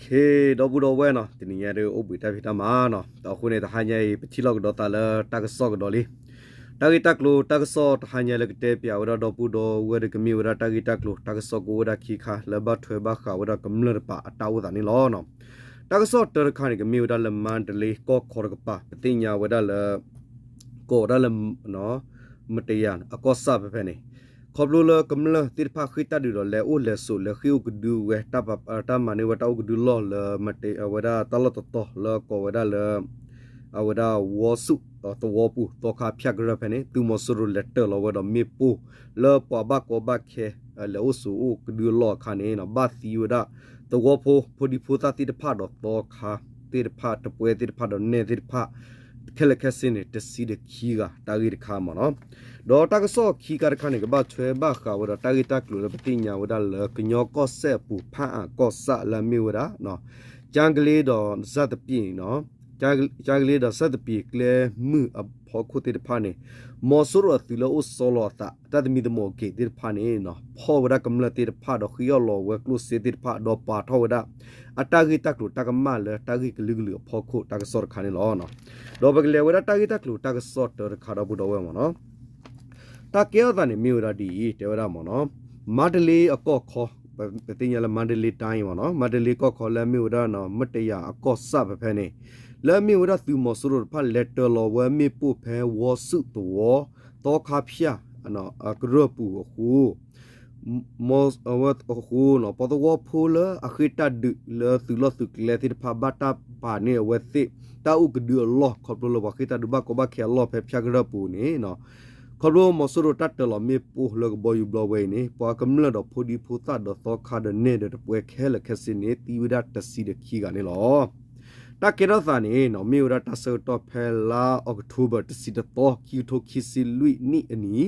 ဒီပုၢ်ဒီဝဲၢ်နီၤ, တနံၤညါဒုးအိၣ်ဘှံးတၢ်ဖံးတၢ်မၤနီၤ, အဃိန့ၣ် တဟါညါအံၤ ပထံၣ်လိာ်ကဒီးသးလၢတၢ်ကစီၣ်ကဒီးလံ. တၢ်ဂ့ၢ်တၢ်ကျိၤတၢ်ကစီၣ် တဟါညါလၢကတဲပၠးဝဲဒၣ်ဒီပုၢ်ဒီဝဲၢ်ဒီး ကမ့ၢ်ဝဲဒၣ်တၢ်ဂ့ၢ်တၢ်ကျိၤတၢ်ကစီၣ်ကအိၣ်ဝဲဒၣ်ခံခါ လၢဘၣ်ထွဲဘၣ်ဃးဝဲဒၣ်ကမျၢၢ်တပၤအတၢ်အိၣ်သးန့ၣ်လီၤ. တၢ်ကစီၣ်တၢတခါန့ၣ် ကမ့ၢ်ဝဲဒၣ်လၢမါတလ့ကီၢ်ခီတကပၤ ပသ့ၣ်ညါဝဲဒၣ်လၢ ကိးဝဲဒၣ်လၢ မတယၤအကီၢ်ဆၣ်ဖဲဖဲန့ၣ်, ခီဖျိလၢကမျၢၢ်သ့ၣ်တဖၣ်ဃ့ၢ်တၢ်ဒုးဒီးလဲၤအိၣ်လဲၤဆိး လဲၤဃ့ၢ်အိၣ်ကဒုဝဲ တၢ်မၤန့ၢ်ဝဲတၢ်အိၣ်ကဒုလီၢ်လၢ အဝဲဒၣ်တၢ်လီၢ်တတီၤလၢကိးဝဲဒၣ်လၢ အဝဲဒၣ်ဝီဆူၣ်သဝီပူၤ သီခါဖၠၣ်ကရၢၢ်ဖဲန့ၣ် သုးမီၤစိရိၤလဲၤတၢၢ်လီၤဝဲဒီးမ့ၣ်ပိၢ် လၢပှၤဘၣ်ကီဘၣ်ခဲ လဲၤအိၣ်ဆိးအိၣ်ကဒုအလီၢ်အခါန့ၣ် ဘၣ်သံဝဲဒၣ် သဝီဖိ ဖိဒံဖိသၣ်သ့ၣ်တဖၣ်ဒီးသီခါသ့ၣ်တဖၣ် တပွဲသ့ၣ်တဖၣ်ဒီးနဲၣ်သ့ၣ်တဖၣ် ခဲလၢာ်ခဲဆ့န့ၣ် တဆံဒီးခံဂၤ တၢ်ဂ့ၢ်တခါမ့ၢ်နီၤ. ဒီးတၢ်ကစီၣ်ခံခါတခါန့ၣ် ကဘၣ်ထွဲဘၣ်ဃးဝဲဒီးတၢ်ဂ့ၢ်တၢ်ကျိၤလၢပသ့ၣ်ညါဝဲဒၣ်လၢ ကညီကီၢ်စဲၣ်အပူၤ ဖၣ်အၣ်ကီၢ်ဆၣ်လၢအမ့ၢ်ဝဲဒၣ် ကၠါကလ့ဒီးစၢ်သပ့ၤနီၤ, ကၠါကလ့ဒီးစၢ်သပ့ၤကျဲမုၢ်အဖီခိၣ်သ့ၣ်တဖၣ်န့ၣ် မီၤစိရိၤအသုးလၢအိၣ်ဆီလီၤအသး တၢ်သမံသမိးအက့ၢ်သ့ၣ်တဖၣ်န့ၣ် ဖီၣ်ဝဲဒၣ်ကမျၢၢ်သ့ၣ်တဖၣ်ဒီးဃ့အီၣ်လီၤဝဲကျိၣ်စ့သ့ၣ်တဖၣ် ဒီးပာ်ထီၣ်ဝဲဒၣ် အတၢ်ဂ့ၢ်တၢ်ကျိၤတၢ်ကမၣ်လၢတၢ်ဂ့ၢ်ကလုာ်ကလုာ်အဖီခိၣ် တၢ်ကစီၣ်တခါန့ၣ်လီၤ. ဒီးပကလဲၤဝဲဒၣ်တၢ်ဂ့ၢ်တၢ်ကျိၤတၢ်ကစီၣ်တၢတခါဒီပုၢ်ဒီဝဲၢ်မ့ၢ်နီၤ. တၢ်ကဲထီၣ်သးန့ၣ်မ့ၢ်ဝဲဒၣ်ဒ်အံၤ တဲဝဲဒၣ်မ့ၢ်နီၤ, မါတလ့အကီၢ်ခီ, ပသ့ၣ်ညါလၢမါတလ့တၢ်အံၤမ့ၢ်နီၤ, မါတလ့ကီၢ်ခီလၢအမ့ၢ်ဝဲဒၣ် မတယၤအကီၢ်ဆၣ်ဖဲဖဲန့ၣ် လၢအမ့ၢ်ဝဲဒၣ်သုးမီၤစိရိၤတဖၣ်လဲၤတၢၢ်လီၤဝဲမ့ၣ်ပိၢ်ဖဲဝီဆူၣ်သဝီ သီခါဖၠၣ် ကရၢၢ်ပူၤအဃိ အဃိ ပှၤသဝီဖိလၢအဃ့ၢ်တၢ်ဒုးလၢသုးလီၢ်သုးကျဲသ့ၣ်တဖၣ် ဘၣ်တၢ်ပာ်န့ၢ်အဝဲသ့ၣ် တၢ်အိၣ်ကဒုအလီၢ် ခီဖျိလၢပှၤဃ့ၢ်တၢ်ဒုးဘၣ်ကီဘၣ်ခဲအလီၢ်ဖဲဖၠၣ်ကရၢၢ်ပူၤန့ၣ် ခီဖျိမီၤစိရိၤတၢ်တၢၢ်လီၤမ့ၣ်ပိၢ်လၢကဘီယူၤဘျီဝဲအံၤန့ၣ် ပှၤကမျၢၢ်ဒီးဖိဒံဖိသၣ်ဒီးသီခါဒီးနဲၣ်ဒီးတပွဲခဲလၢာ်ခဲဆ့န့ၣ် သံဝဲဒၣ်တဆံဒီးခံဂၤန့ၣ်လီၤ. တၢ်ကဲထီၣ်သးန့ၣ် မ့ၢ်ဝဲဒၣ်တၢ်ဆၢကတီၢ်ဖဲလါအီးကထိဘၢၣ် တဆံတသီ ခံကထိခံဆံလွံၢ်နံၣ်အနံၤ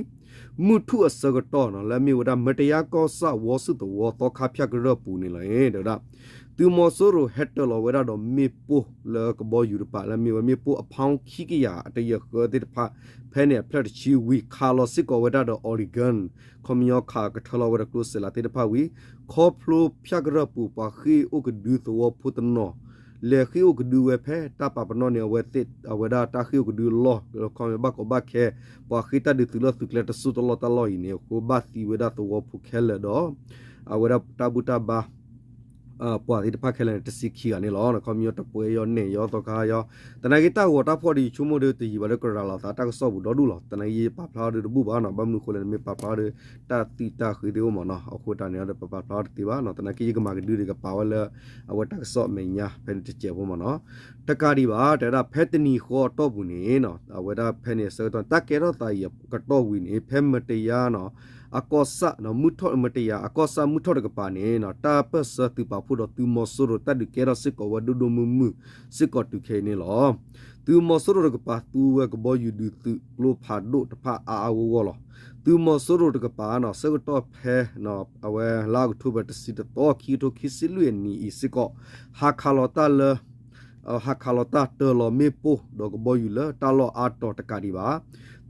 မုၢ်ထူၣ်အဆၢကတီၢ်နီၤ လၢအမ့ၢ်ဝဲဒၣ် မတယၤကီၢ်ဆၣ် ဝီဆူၣ်သဝီ သီခါဖၠၣ်ကရၢၢ်ပူၤန့ၣ်လီၤ. တဲဝဲဒၣ် သုးမီၤစိရိၤဟဲတၢၢ်လီၤဝဲဒၣ်ဒီးမ့ၣ်ပိၢ်လၢကဘီယူၤတပၤ လၢအမ့ၢ်ဝဲမ့ၣ်ပိၢ်အ pound ခံကယၤ အတယဲၢ်ဃၢသ့ၣ်တဖၣ် ဖဲန့ၣ်အဖျၢၣ်တဆံဝံၤ ခးလီၤစ့ၢ်ကီးဝဲဒၣ်ဒီး Oregon ခီပညီခးကထၢလီၤဝဲဒီးကျိစဲးလးသ့ၣ်တဖၣ်ဝံၤ ခီဖျိဖၠၣ်ကရၢၢ်ပူၤ ပှၤဃ့ၢ်အိၣ်ကဒုသဝီဖိတနီၤ လဲၤဃ့ၢ်အိၣ်ကဒုဝဲဖဲတၢ်ပာ်ပနီၣ်န့ၢ်အဝဲသ့ၣ် အဝဲဒၣ်တၢ်ဃ့ၢ်အိၣ်ကဒုအလီၢ် ခီပညီဘၣ်ကီဘၣ်ခဲ ပှၤဃ့ၢ်တၢ်ဒုးသုးလီၢ်သုးကျဲတစိၢ်တလီၢ်တၢ်လီၢ်အံၤန့ၣ် အဃိဘၣ်သံဝဲဒၣ်သဝီဖိခဲလၢာ်ဒီး အဝဲဒၣ်တၢ်ဘူၣ်တၢ်ဘါ ပှၤသ့ၣ်တဖၣ်ခဲလၢာ်န့ၣ် တဆံခံဂၤန့ၣ်လီၤ. ခီပညီတပွဲယီၤနဲၣ်ယီၤသီခါယီၤ သနာ်က့တၢ်ဂီၤတၢ်ဖီၣ်ဒီး ယဆိကမိၣ်ဒီးတယံာ်ဘၣ်လၢကရၤလီၤသးတၢ်ကစီၣ်ပူၤဒီဒူၣ်လီၤ. သနာ်က့ယပာ်ဖျါအီၤဒီးတဘူၣ်ဘၣ်နီၤ, ဘၣ်မနုၤအဃိလဲၣ်န့ၣ် မ့ၢ်ပာ်ဖျါအီၤဒီး တၢ်သံတၢ်ဃ့သ့ၣ်အိၣ်မ့ၢ်နီၤ, အဃိတၢ်န့ၣ်ဒီးပပာ်ဖျါအီၤတသ့ဘၣ်နီၤ. သနာ်က့ယကမၤကဒုဒီးကပာ်ဝဲလၢ အဝဲတၢ်ကစီၣ်အမဲာ်ညါဖဲန့ၣ်တစဲးဖိမ့ၢ်နီၤ. တကးဒံးဘၣ် တဲဝဲဒၣ်ဖဲတနံၤဃီအတီၢ်ပူၤန့ၣ် အဝဲဒၣ်ဖဲန့ၣ်အဆၢကတီၢ် တၢ်ကဲထီၣ်သးအံၤအကတီၢ်ဝံၤန့ၣ် ဖဲမတယၤနီၤ အကီၢ်ဆၣ် မတယၤအကီၢ်ဆၣ်မုၢ်ထီၣ်တကပၤန့ၣ် တၢ်ပၢၢ်ဆၢသုးပာ်ဖှိၣ်ဒီးသုးမီၤစိရိၤတၢ်ဒုးကဲထီၣ်စ့ၢ်ကီးဝဲဒိၣ်ဒိၣ်မုၢ်မုၢ်စ့ၢ်ကီးတုၤခဲအံၤန့ၣ်လီၤ. သုးမီၤစိရိၤတကပၤသူဝဲကဘီယူၤဒုးသုးကျိဖးဒိၣ်တဖၣ်အါအါဂီၢ်ဂီၢ်လီၤ. သုးမီၤစိရိၤတကပၤနီၤ ဆၢကတီၢ်ဖဲ အဝဲလါအီးကထိဘၢၣ်တဆံတသီ ခံကထိခံဆံလွံၢ်အနံၤအံၤစ့ၢ်ကီး ဟးခးလီၤတၢ်လၢ ဟးခးလီၤတၢ်တၢၢ်လီၤမ့ၣ်ပိၢ်ဒီးကဘီယူၤလၢတၢ်လီၢ်အါတီၤတကးဒံးဘၣ်.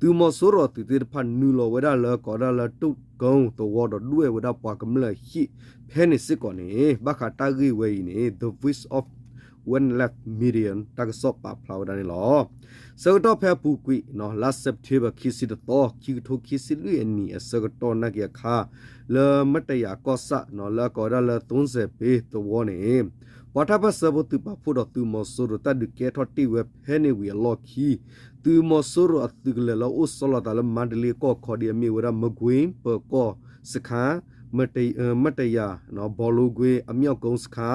သုးမီၤစိရိၤအသုးသ့ၣ်တဖၣ်နုာ်လီၤဝဲဒၣ်လၢကိးဒၣ်လၢ တူၣ်ကိသဝီဒီးဒွဲၣ်ဝဲဒၣ်ပှၤကမျၢၢ်အဟံၣ်ဖဲန့ၣ်စ့ၢ်ကီးန့ၣ် ဘၣ်ဃးတၢ်ဂ့ၢ်ဝဲအံၤန့ၣ် The Voice of Wildlife Media တၢ်ကစီၣ်ပာ်ဖျါဝဲဒၣ်န့ၣ်လီၤ. ဆၢကတီၢ်ဖဲအပူၤကွံာ် လါစဲးပထ့ဘၢၣ်ခံဆံတသီ ခံကထိခံဆံလွံၢ်အနံၤအဆၢကတီၢ်နာ်က့အခါ လၢမတယၤကီၢ်ဆၣ် လၢအကိးဝဲဒၣ်လၢ သုစဲးပ့သဝီန့ၣ် ပှၤတၢ်ပၢၢ်ဆၢဖိသုးပာ်ဖှိၣ်ဒီးသုးမီၤစိရိၤတၢ်ဒုးကဲထီၣ်တ့ၢ်ဝဲဖဲန့ၣ်ဝံၤအလီၢ်ခံ သုးမီၤစိရိၤအသုးကလၢၤလၢအိၣ်ဆီလီၤသးလၢမါတလ့ကီၢ်ခီဒ်အမ့ၢ်ဝဲဒၣ် မကွ့ ပၢၤကီၢ်စခါ မတယၤ ဘီလိကွ့ အမျီၣ်ကိစခါ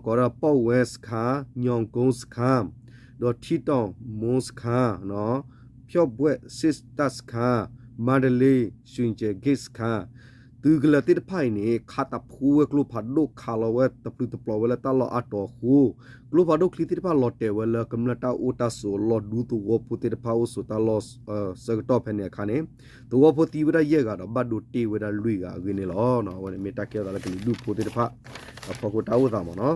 ကိးဝဲဒၣ် ပီၣ်ဝဲစခါ ညီၣ်ကိစခါ ဒီးထံတီၣ်မိစခါ ဖျီၣ်ဘွဲၣ်စ့ၣ်တၢ်စခါ မါတလ့ ရွှ့ၣ်ကဲးဂ့ၢ်စခါ သုးကလၢၤသ့ၣ်တဖၣ်အံၤန့ၣ် ခးသးဖှူဝဲကျိဖးဒိၣ် ခးလီၤဝဲတပျုာ်တပျီၤဝဲလၢတၢ်လီၢ်အါတီၤအဃိ ကျိဖးဒိၣ်ချံသ့ၣ်တဖၣ်လီၤတဲာ်ဝဲလၢကမျၢၢ်တၢ်အိၣ်တၢ်ဆိးအလီၢ် ဒူသဝီဖိသ့ၣ်တဖၣ်အိၣ်ဆိးတၢ်လီၢ် ဆၢကတီၢ်ဖဲန့ၣ်အခါန့ၣ် သဝီဖိသံဝဲဒၣ်ယဲၢ်ဂၤဒီးဘၣ်ဒိတ့ၢ်ဝဲဒၣ်လွံၢ်ဂၤအဂ့ၢ်န့ၣ်လီၤ. အဝဲန့ၣ်မ့ၢ်တၢ်ကဲထီၣ်သးလၢကလံၤဒူၣ်ဖိသ့ၣ်တဖၣ် အဖီခိၣ်တၢ်အိၣ်သးမ့ၢ်နီၤ.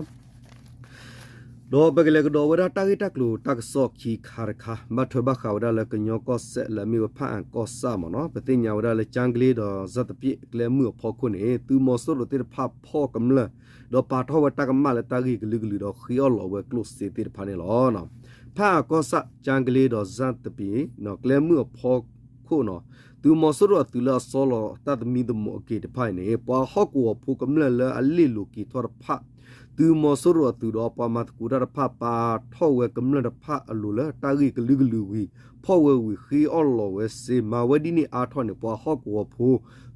ဒီးပကလဲၤကဒီးဝဲဒၣ်တၢ်ဂ့ၢ်တၢ်ကျိၤတၢ်ကစီၣ်ခံခါတခါ ဘၣ်ထွဲဘၣ်ဃးဝဲဒၣ်လၢကညီကီၢ်စဲၣ်လၢအမ့ၢ်ဝဲဖၣ်အၣ်ကီၢ်ဆၣ်မ့ၢ်နီၤ, ပသ့ၣ်ညါဝဲဒၣ်လၢ ကၠါကလ့ဒီး စၣ်သပ့ၣ်ကျဲမုၢ်အဖီခိၣ်န့ၣ် သုးမီၤစိရိၤသ့ၣ်တဖၣ်ဖီၣ်ကမျၢၢ် ဒီးပာ်ထီၣ်ဝဲတၢ်ကမၣ်လၢတၢ်ဂ့ၢ်ကလုာ်ကလုာ်ဒီးဃ့အီၣ်လီၤဝဲကျိၣ်စ့သ့ၣ်တဖၣ်န့ၣ်လီၤ. ဖၣ်အၣ်ကီၢ်ဆၣ် ကၠါကလ့ဒီး စၣ်သပ့ၣ် ကျဲမုၢ်အဖီခိၣ်နီၤ, သုးမီၤစိရိၤအသုးလၢအဆီလီၤတၢ်သမံသမိးအက့ၢ်တဖၣ်အံၤန့ၣ် ပှၤဟီၣ်ကဝီၤဖိကမျၢၢ်လၢအလ့ၣ်လိၤက့ၤထီၣ်တဖၣ် သုးမီၤစိရိၤအသုးဒီးပှၤမၤသကိးတၢ်တဖၣ် ပာ်ထီၣ်ဝဲကမျၢၢ်တဖၣ်အလိၤလၢတၢ်ဂ့ၢ်ကလုာ်ကလုာ်ဝံၤ ဖီၣ်ဝဲဝံၤ ဃ့အီၣ်လီၤဝဲစ့ မၤဝဲဒ်န့ၣ်အါထီၣ်န့ၣ် ပှၤဟီၣ်ကဝီၤဖိ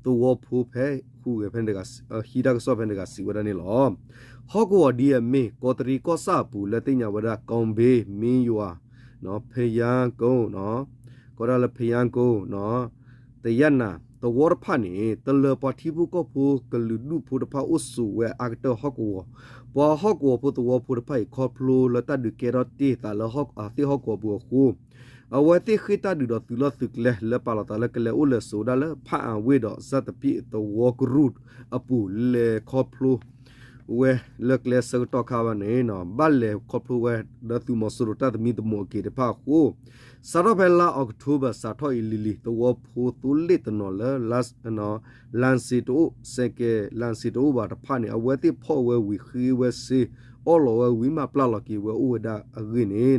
သဝီဖိဖဲ ဟူးဂဲၤဖဲ ဟံးတၢ်ကစီၣ်ဖဲန့ၣ်တဂၤစံးဝဲဒၣ်န့ၣ်လီၤ. ဟီၣ်ကဝီၤဒ်အမ့ၢ် ကီးတရံးကီၢ်ဆၣ်အပူၤလၢသ့ၣ်ညါဝဲဒၣ် ကီၢ်ဘ့ၣ်, မ့ယွၤ, ဖယါကိၣ်, ကီးဒၣ်လၢဖယါကိၣ်, တယၣ်နၤ သဝီတဖၣ်န့ၣ် တလၢပှၤထံဖိကီၢ်ဖိကလုာ်ဒူၣ်ဖိတဖၣ်အိၣ်ဆိးဝဲအါကတၢၢ်ဟီၣ်ကဝီၤ, ပှၤဟီၣ်ကဝီၤဖိသဝီဖိတဖၣ်အံၤ ခီဖျိလၢတၢ်ဒုးကဲထီၣ်တ့ၢ်သးလၢအသ့ၣ်ဟီၣ်ကဝီၤပူၤအဃိ အဝဲသ့ၣ်ဃ့ၢ်တၢ်ဒုးဒီးသုးလီၢ်သုးကျဲလၢပာ်လီၤသးလၢကလဲၤအိၣ်လဲၤဆိးဝဲဒၣ်လၢဖၣ်အၣ်ဝ့ၢ်ဒီး စၣ်သပ့ၣ်သဝီကရူၢ်အပူၤ လဲၤခီဖျိဝဲလၢကျဲဆၢကတီၢ်ခါဘၣ်န့ၣ် ဘၣ်လဲၤခီဖျိဝဲဒီးသုးမီၤစိရိၤတၢ်သမံသမိးအက့ၢ်တဖၣ်အဃိ စးထီၣ်ဖဲလါအီးကထိဘၢၣ် စးထီၣ်အံၤလံၤလံၤ သဝီဖိသိလ့ၣ်တနီၤလၢ လံစ့တအိၣ် စဲးကဲးလံစ့တအိၣ်ဘၣ်တဖၣ်န့ၣ် အဝဲသ့ၣ်ဖီၣ်ဝဲဝံၤဃ့ဝဲစ့ အီၣ်လီၤဝဲဝံၤမးပျၢ်လီၤက့ၤဝဲအိၣ်ဝဲဒၣ်အဂ့ၢ်န့ၣ်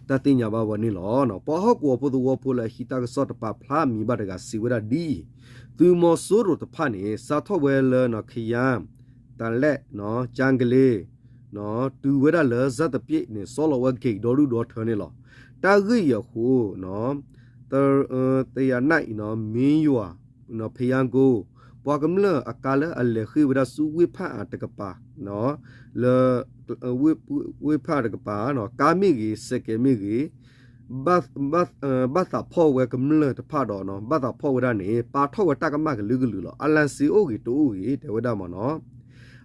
တၢ်သ့ၣ်ညါဘၣ်ဝဲန့ၣ်လီၤ. ပှၤဟီၣ်ကဝီၤဖိသဝီဖိလၢအဟံးတၢ်ကစီၣ်တပာ်ဖျါအမံၤဘၣ်တဂၤစံးဝဲဒၣ်ဒ်အံၤ, သုးမီၤစိရိၤတဖၣ်န့ၣ် စးထီၣ်ဝဲလၢ ခယါ, တလဲၣ်, ကၠါကလ့ တုၤဝဲဒၣ်လၢစၣ်သပ့ၣ်န့ၣ် ဆီလီၤဝဲက့ၤဒီဒူၣ်ဒီထၢန့ၣ်လီၤ. တၢ်ဂ့ၢ်အံၤအဃိ တယၣ်နၣ်အံၤ မ့ယွၤ, ဖယါကိၣ်, ပှၤကမျၢၢ်အကါလၢအလဲၤဃ့ၢ်ဝဲဒၣ်ဆူဝ့ၢ်ဖၣ်အၣ်တကပၤ လၢ ဝ့ၢ်ဖၣ်အၣ်တကပၤ ကါမ့ၢ်ဂ့ၤ စဲးကဲးမ့ၢ်ဂ့ၤ ဘၣ်သးဖီၣ်ဝဲကမျၢၢ်တဖၣ်ဒီး ဘၣ်သးဖီၣ်ဝဲဒၣ်န့ၣ် ပာ်ထီၣ်ဝဲတၢ်ကမၣ်ကလုာ်ကလုာ်လီၤ. အလံစ့အိၣ်ဂ့ၤတအိၣ်ဂ့ၤ တဲဝဲဒၣ်မ့ၢ်နီၤ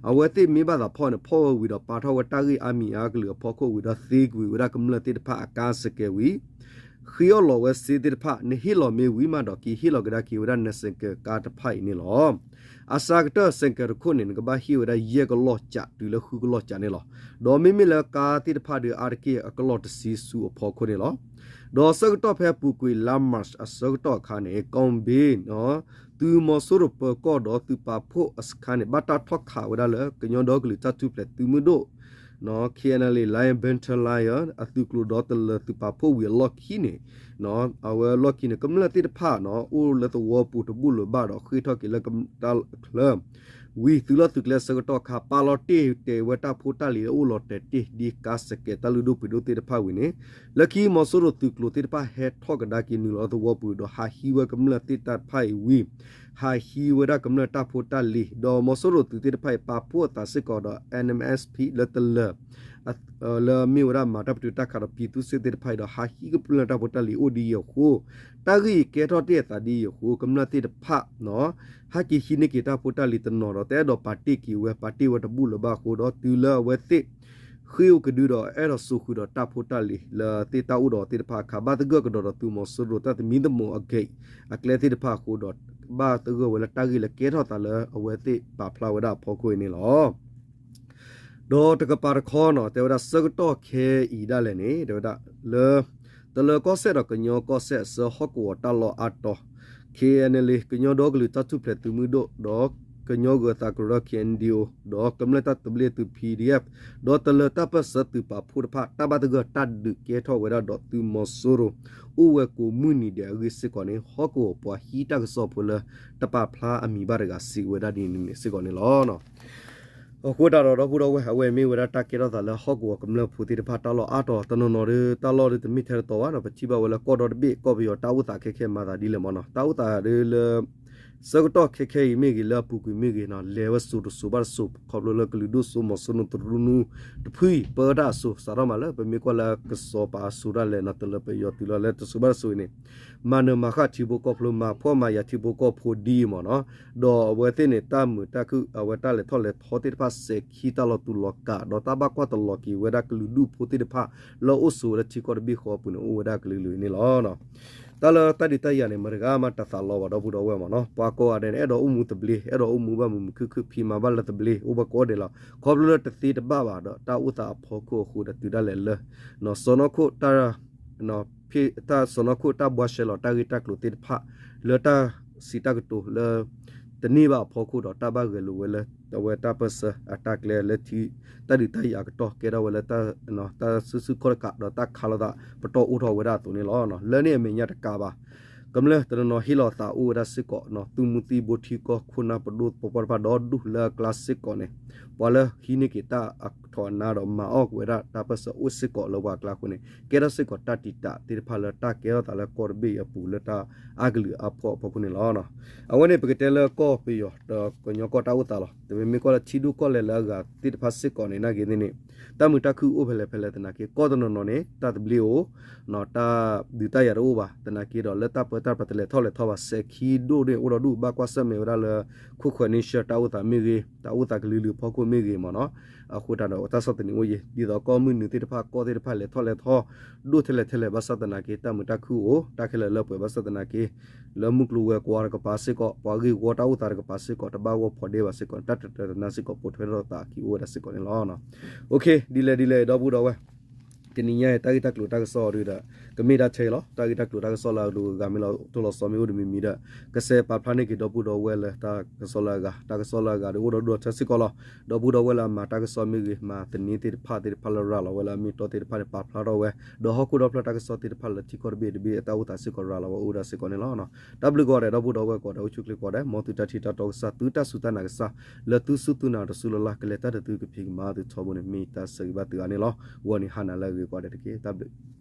အဝဲသ့ၣ်မ့ၢ်ဘၣ်သးဖီၣ်န့ၣ် ဖီၣ်ဝဲဝံၤဒီးပာ်ထီၣ်ဝဲတၢ်ဂ့ၢ်အါမံၤအါကလုာ်အဖီခိၣ်ဝံၤဒီးသ့ကွံာ်ဝဲဒၣ်ကမျၢၢ်သ့ၣ်တဖၣ်အကါစဲးကဲးဝံၤ ဃ့အီၣ်လီၤဝဲစ့သ့ၣ်တဖၣ် နဟ့ၣ်လီၤမ့ၢ်ဝံၤမးဒီးက့ၤဟ့ၣ်လီၤကဒါက့ၤဝဲဒၣ်နစဲးကဲးကါတဖၣ်အံၤန့ၣ်လီၤ. အစှၤကတၢၢ်စဲးကဲးတခိၣ်န့ၣ် နကဘၣ်ဟ့ၣ်ဝဲဒၣ်ယဲၢ်ကလီၢ်ကၠးတုၤလၢဃုကလီၢ်ကၠးန့ၣ်လီၤ. ဒီးမ့မ့ၢ်လၢကါသ့ၣ်တဖၣ်ဒီးအါတက့ၢ်အကလီၢ်တဆံဆူအဖီခိၣ်န့ၣ်လီၤ. ဒီးဆၢကတီၢ်ဖဲအပူၤကွံာ်လါ March အဆၢကတီၢ်အခါန့ၣ် ကီၢ်ဘ့ၣ် သုးမီၤစိရိၤပၢၤကီၢ်ဒီးသုးပာ်ဖှိၣ်အစခါန့ၣ် ဘၣ်တၢ်ထီၣ်ခးဝဲဒၣ်လၢကညီဒီကလုာ်တၢ်ထူၣ်ဖျဲးသုးမုၢ်ဒိၣ် ခ့ၣ်အဲၣ်အၣ်လ်အ့ၣ် Lion Battalion အသုးကျိၤဒီးတလၢၤသုးပာ်ဖှိၣ်ဝံၤအလီၢ်ခံန့ၣ် အဝဲအလီၢ်ခံန့ၣ် ကမျၢၢ်သ့ၣ်တဖၣ် အိၣ်လၢသဝီပူၤတဘူၣ်လၢၤဘၣ်ဒီးဃ့ၢ်ထီၣ်က့ၤလၢတၢ်ချၢ ဝံၤသုးလီၢ်သုးကျဲဆၢကတီၢ်ခါ ပာ်လီၤတ့ၢ်တဲာ်ဝဲတၢ်ဖိတၢ်လံၤလၢအိၣ်လီၤတဲာ်တ့ၢ်ဒ်ကါစဲးကဲးတၢ်လုၢ်ဒိၣ်ပှ့ၤဒိၣ်သ့ၣ်တဖၣ်ဝံၤန့ၣ် လၢခံမီၤစိရိၤသုးကျိၤသ့ၣ်တဖၣ်ဟဲထီၣ်ကဒါက့ၤနုာ်လီၤသဝီပူၤဒီးဟးဟံးဝဲကမျၢၢ်သ့ၣ်တဖၣ်အံၤဝံၤ ဟးဟံးဝဲဒၣ်ကမျၢၢ်တၢ်ဖိတၢ်လံၤ ဒီးမီၤစိရိၤသုးသ့ၣ်တဖၣ်အံၤ ပာ်ဖှိၣ်အသးစ့ၢ်ကီးဒီး NMSP လၢတလၢၤ လၢအမ့ၢ်ဝဲဒၣ်မၤတၢ်ပတုာ်တၢ်ခးဒီး ပြည်သူ့စစ် သ့ၣ်တဖၣ်အံၤဒီး ဟးဟံးကမျၢၢ်တၢ်ဖိတၢ်လံၤအိၣ်ဒ်အံၤအဃိ တၢ်ဂ့ၢ်အံၤကဲထီၣ်တ့ၢ်အသးဒ်အံၤအဃိ ကမျၢၢ်သ့ၣ်တဖၣ် ဟဲက့ၤဟံးန့ၢ်က့ၤတၢ်ဖိတၢ်လံၤတနီၤဒီး တအဲၣ်ဒိးပာ်တ့ၢ်က့ၤဝဲ ပာ်တ့ၢ်ဝဲတဘူၣ်လၢၤဘၣ်အဃိဒီး တုၤလၢအဝဲသ့ၣ် ဃ့အိၣ်ကဒုဒီး အဲၣ်ဒိးစိာ်ဃုာ်ဒီးတၢ်ဖိတၢ်လံၤလၢသ့ၣ်တၢ်အိၣ်ဒီးသ့ၣ်တဖၣ်အခါ ဘၣ်သဂၢၢ်ကဒီးဒီးသုးမီၤစိရိၤတၢ်သမံသမိးအက့ၢ် အကျဲသ့ၣ်တဖၣ်အဃိဒီး ဘၣ်သဂၢၢ်ဝဲလၢတၢ်ဂ့ၢ်လၢကဲထီၣ်သးလၢအဝဲသ့ၣ်ပာ်ဖျါဝဲဒၣ်အဖီခိၣ်အံၤန့ၣ်လီၤ. ဒီးတကပၤတခီနီၤ တဲဝဲဒၣ်ဆၢကတီၢ်ခဲအံၤဒၣ်လဲာ်န့ၣ် တဲဝဲဒၣ်လၢ တလၢၤကီၢ်စဲၣ်ဒီးကညီကီၢ်စဲၣ်အဆၢဟီၣ်ကဝီၤတၢ်လီၢ်အါတီၤ ခ့ၣ်အဲၣ်အၣ်လ်အ့ၣ် ကညီဒီကလုာ်တၢ်ထူၣ်ဖျဲးသုးမုၢ်ဒိၣ် ဒီးကညီဂၢၤသးကရၢ ခ့ၣ်အဲၣ်အၣ်ဒီး ကမျၢၢ်တၢ်သဘျ့သုး ပီၣ်ဒီအ့ၣ် ဒီးတလၢၤတၢ်ပၢၢ်ဆၢသုးပာ်ဖှိၣ်တဖၣ် တၢ်ဘၣ်သဂၢၢ်တၢ်ဒုးကဲထီၣ်ဝဲဒၣ်ဒီးသုးမီၤစိရိၤ အိၣ်ဝဲကိးမုၢ်နံၤဒဲးအဂ့ၢ်စ့ၢ်ကီးန့ၣ် ဟီၣ်ကဝီၤပှၤဟံးတၢ်ကစီၣ်ဖိလၢတပာ်ဖျါအမံၤဘၣ်တဂၤစံးဝဲဒၣ်ဒ်န့ၣ်စ့ၢ်ကီးန့ၣ်လီၤ. အဃိသတးဒီး ဒီပုၢ်ဒီဝဲၢ် အဝဲမ့ၢ်ဝဲဒၣ်တၢ်ကဲထီၣ်သးလၢဟီၣ်ကဝီၤကမျၢၢ်ဖိသ့ၣ်တဖၣ်တၢ်လီၢ်အါတီၤ တနီၤနီၤဒီး တၢ်လီၢ်ဒီးတမ့ၢ်ထဲတတီၤဘၣ်နီၤ ပထံၣ်ဘၣ်ဝဲလၢကီၢ်ဒီတဘ့ၣ် ကီၢ်ပယီၤတၢ်အိၣ်သးခဲခဲမၤသးဒ်လဲၣ်မ့ၢ်နီၤ တၢ်အိၣ်သးဒီးလၢ ဆၢကတီၢ်ခဲခဲအံၤမ့ၢ်ဂ့ၤ လၢအပူၤကွံာ်မ့ၢ်ဂ့ၤနီၤ လဲၤဝဲစိၤတစိၤဘၣ်တစိၤ ခီဖျိလၢကလုာ်ဒိၣ်စိမီၤစိရိၤတရူနူတဖုအံၤ ပၢတၢ်အစိၤ စးထီၣ်မးလၢပမ့ၢ်ကွၢ်လၢကစီၤပၤအစိၤဒၣ်လဲာ်နီၤ တလၢၤပယီၤတုၤလီၤလၢတစိၤဘၣ်တစိၤအံၤန့ၣ် မၤနၢၤမၤဃၣ်ထံဖိကီၢ်ဖိ မၤဖှီၣ်မၤယာ်ထံဖိကီၢ်ဖိဒ်အံၤမ့ၢ်နီၤ ဒီးအဝဲသ့ၣ်န့ၣ် တၢ်မုာ်တၢ်ခုၣ် အဝဲတၢ်လဲၤထီၣ်လဲၤထီသ့ၣ်တဖၣ် စဲၤခံတၢ်လီၤတူာ်လီၤကာ် ဒီးတၢ်ဘၣ်ကွၢ်တလီၤက့ၤဝဲဒၣ်ကလုာ်ဒူၣ်ဖိသ့ၣ်တဖၣ် လၢအိၣ်ဆိးဝဲလၢထံကီၢ်တဘ့ၣ်ဃီအပူၤန့ၣ် အိၣ်ဝဲဒၣ်ကလုာ်ကလုာ်န့ၣ်လီၤ. တၢ်လၢတၢ်ဒုးတၢ်ယၤန့ၣ် မတၤတဂၤမးတသးလီဘၣ် ဒီပုၢ်ဒီဝဲၢ်မ့ၢ်နီၤ ပှၤကိးဂၤဒဲးန့ၣ် အဲၣ်ဒိးအိၣ်မူသဘျ့ အဲၣ်ဒိးအိၣ်မူဘၣ်မုာ်မုာ်ခုၣ်ခုၣ် ဖံးမၤဘၣ်လၢသဘျ့ အိၣ်ဘၣ်ကိးဂၤဒဲးလီၤ. ခီဖျိလၢတသ့တဘၣ်ဘၣ်ဒီး တၢ်အိၣ်သးအဖီခိၣ်အဃိဒီး တုၤဒၣ်လဲာ်လၢ စီၢ်နီၤခိၣ်တၢ် တၢ်စီၢ်နီၤခိၣ်တၢ်ဘှါရှဲလီၤ တၢ်ဂ့ၢ်တၢ်ကျိၤသ့ၣ်တဖၣ် လၢတၢ်စံးတၢ်ကတိၤလၢ တန့ၢ်ဘၣ်အဖီခိၣ်ဒီး တၢ်ဘၣ်ဂဲၤလိာ်ဝဲလၢ အဝဲတၢ်ပၢၢ်ဆၢအတၢ်ကျဲလၢထံ တၢ်ဒုးတၢ်ယၤအကတီၢ် ကဲထီၣ်ဝဲလၢ တၢ်စုဆူၣ်ခီၣ်တကး ဒီးတၢ်ခးလိာ်သး ပတီၢ်အိၣ်ထီၣ်ဝဲဒၣ်အသိးန့ၣ်လီၤ. လၢန့ၣ်အမဲာ်ညါတကးဘၣ် ကမျၢၢ်တနီၤနီၤ ဟ့ၣ်လီၤသးအိၣ်ဝဲဒၣ်စ့ၢ်ကီး သုးမုၢ်သံၣ်ဘိထံကီၢ်ခိၣ်နၢ်ပဒိၣ်ပပှၢ်တဖၣ်ဒီဒူၣ်လၢအကျါစ့ၢ်ကီးန့ၣ် ပှၤလၢဟံးန့ၢ်က့ၤတၢ်အထီၣ်အနါဒီးမၤအီၣ်ကွံာ်ဝဲဒၣ်တၢ်ပၢၢ်ဆၢအိၣ်စ့ၢ်ကီးလၢပှၤအကျါအဃိန့ၣ် ကဲထီၣ်စ့ၢ်ကီးတၢ်တံာ်တာ်သ့ၣ်တဖၣ်လၢတၢ်ကဲထီၣ်သးလၢကီၢ်တဘ့ၣ်အံၤအပူၤလၢတၢ်အါကလုာ်အါဖီအဖီခိၣ်န့ၣ်လီၤ. အဝဲန့ၣ်ပကတဲလၢကီၢ်ပယီၤဒီးကညီကီၢ်တၢ်အိၣ်သးလီၤ. တမ့မ့ၢ်ကွၢ်လၢထံဒိၣ်ကီၢ်လဲၢ်လၢအဂၤသ့ၣ်တဖၣ်စ့ၢ်ကီးန့ၣ် နာ်က့သ့ၣ်န့ၣ် တၢ်မုာ်တၢ်ခုၣ်အိၣ်ဖဲလဲၣ်ဖဲလဲၣ်သနာ်က့ ကီၢ်တနီၤနီၤန့ၣ် တၢ်သဘျ့အိၣ် တၢ်ဒုးတၢ်ယၤတအိၣ်ဘၣ်သနာ်က့ဒီး လၢတၢ်ပၢတၢ်ပြးတလဲၤထီၣ်လဲၤထီဘၣ် စဲၤခံဒိၣ်န့ၣ်အိၣ်ဒီဒူၣ် ဘၣ်ကွၢ်ဆၢၣ်မဲာ်ဝဲဒၣ်လၢ ခိၣ်ဃၢၤန့ဆၢၣ် တၢ်အိၣ်သးမ့ၢ်ဂ့ၤ တၢ်အိၣ်သးကလုာ်လုာ်ဖီခိၣ်မ့ၢ်ဂ့ၤမ့ၢ်နီၤ အဃိတၢ်ဒီးတၢ်ဆီၣ်သနံးအိၣ်ယံၤ ဒ်သိးကီၢ်မုၢ်နုာ်သ့ၣ်တဖၣ် ကီၢ်သ့ၣ်တဖၣ်လဲၤထီၣ်လဲၤထီ ဒိၣ်ထဲလဲၣ်ထဲလဲၣ်ဘၣ်ဆၣ်သနာ်က့ တၢ်မုာ်တၢ်ခုၣ်အိၣ် တၢ်ခဲလၢာ်လၢပှဲၤဘၣ်ဆၣ်သနာ်က့ လၢမုၢ်ကျိၤဝဲၤကွာ်တကပၤစ့ၢ်ကီး ပှၤဂ့ၢ်ဝီတၢ်အိၣ်သးတကပၤစ့ၢ်ကီး တဘၣ်ဂီၢ်ဖီဒ့ဘၣ်စ့ၢ်ကီး တၢ်တတၢၤတနါစ့ၢ်ကီး ပိာ်ထွဲထီၣ်သးအခံအိၣ်ဝဲဒၣ်စ့ၢ်ကီးန့ၣ်လီၤ. ဒ်လဲၣ်ဒ်လဲၣ် ဒီပုၢ်ဒီဝဲၢ် တနံၤညါအံၤ တၢ်ဂ့ၢ်တၢ်ကျိၤတၢ်ကစီၣ်အံၤဒီး ကမ့ၢ်ဒၣ်ထဲအံၤလီၤ. တၢ်ဂ့ၢ်တၢ်ကျိၤတၢ်ကစီၣ်လၢအဒိဂၤမ့ၢ်လီၤ တိၢ်လီၤဆီမ့ၢ်အိၣ်တမံၤမံၤဒီး ကစဲးပာ်ဖျါန့ၢ်က့ၤဒီပုၢ်ဒီဝဲၢ်လၢတၢ်ကစီၣ်လၢအဂၤ တၢ်ကစီၣ်လၢအဂၤဒီးအိၣ်ဒီဒူၣ်ထဲစ့ၢ်ကီးလီၤ. ဒီပုၢ်ဒီဝဲၢ်လၢအမၤတၢ်ကစီၣ်မ့ၢ်ဂ့ၤ မၤသန့သ့ၣ်တဖၣ်သ့ၣ်တဖၣ်လၢရၤလီၤဝဲလၢအမ့ၢ်အတီသ့ၣ်တဖၣ်န့ၣ် ပာ်ဖျါထီၣ်ဝဲ ဒီးဟီၣ်ခိၣ်ဒီဖျၢၣ်တၢ်ကစီၣ်သ့ၣ်တဖၣ်လၢထံကီၢ်တဘ့ၣ်တဘ့ၣ်အတၢ်အိၣ်သးစ့ၢ်ကီးရၤလီၤဝဲအိၣ်ဝဲဒၣ်စ့ၢ်ကီးန့ၣ်လီၤ. တၢ်ဘျုးကိးဂၤဒဲး ဒီပုၢ်ဒီဝဲၢ်ကိးဂၤဒဲး အိၣ်ဆူၣ်ချ့ကိးဂၤဒဲး မ်သုတၢ်ထံၣ်တၢ်တီကစၢ် သုတၢ်စူၢ်တၢ်နာ်ကစၢ် လၢသုစူၢ်သုနာ်တစူၢ်လၢ်လၢ် ကလဲၤတၢ်တသုကဖံးကမၤသုထီဘိန့ၣ် မ့ၢ်တၢ်ဆၢဂ့ၤဘၣ်သုဂၤန့ၣ်လီၤ. ဂီၤနံၤဟါနၤလၢအဂ့ၤကိးဂၤဒဲးတက့ၢ်. တၢ်ဘျုး